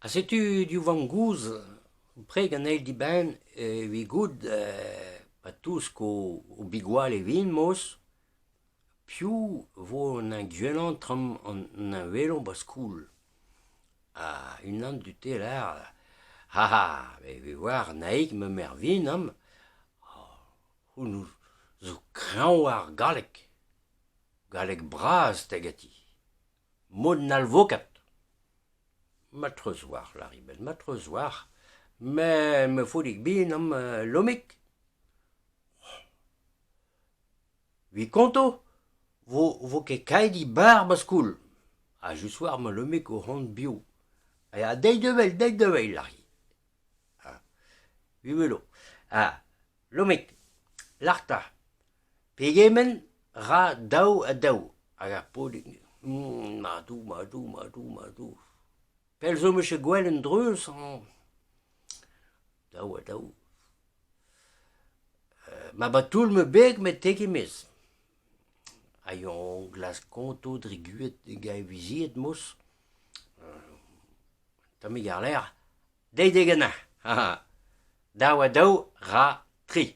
Ha setu div vamm-gozh preg an eil dibenn evit goût pa tousk o bigwal e vin moz, piv 'vo an gwellañ tram an welo 'ba skol? Ha unan dioute 'lâr ha ha me 'oar Naig ma merc'h vihan amañ, honnezh zo kreñv ar galleg, galleg bras 'ta ganti. Mod an alvokad. Ma treuzwar, lâri-benn, ma treuzwar. Met ma faotrig bihan amañ, Lomig, 'vit konto 'vo 'vo ket kaeet he bar 'ba skol. Ha just war ma Lomig o c'hont biv. Ha deiz da wel, deiz da wel, lâri. Ha 'vit welo. Ha Lomig, lâr 'ta, Pegement 'ra daou ha daou? Hag ar paotrig madoù, madoù, madoù, madoù. Pell zo 'meus ket gwelet un dreuz hañ. Daou ha daou. Ma ba toull ma beg met te ket 'maez. Ha eñ glask konto dre guet gant e vizied moz. Tammig àr-lerc'h, deiz degemer, Daou ha daou 'ra tri.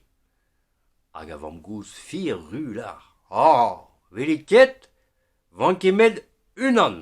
Hag a vamm-gozh fir ru 'lar "Ah, 'welit ket, 'vank ket 'met unan !"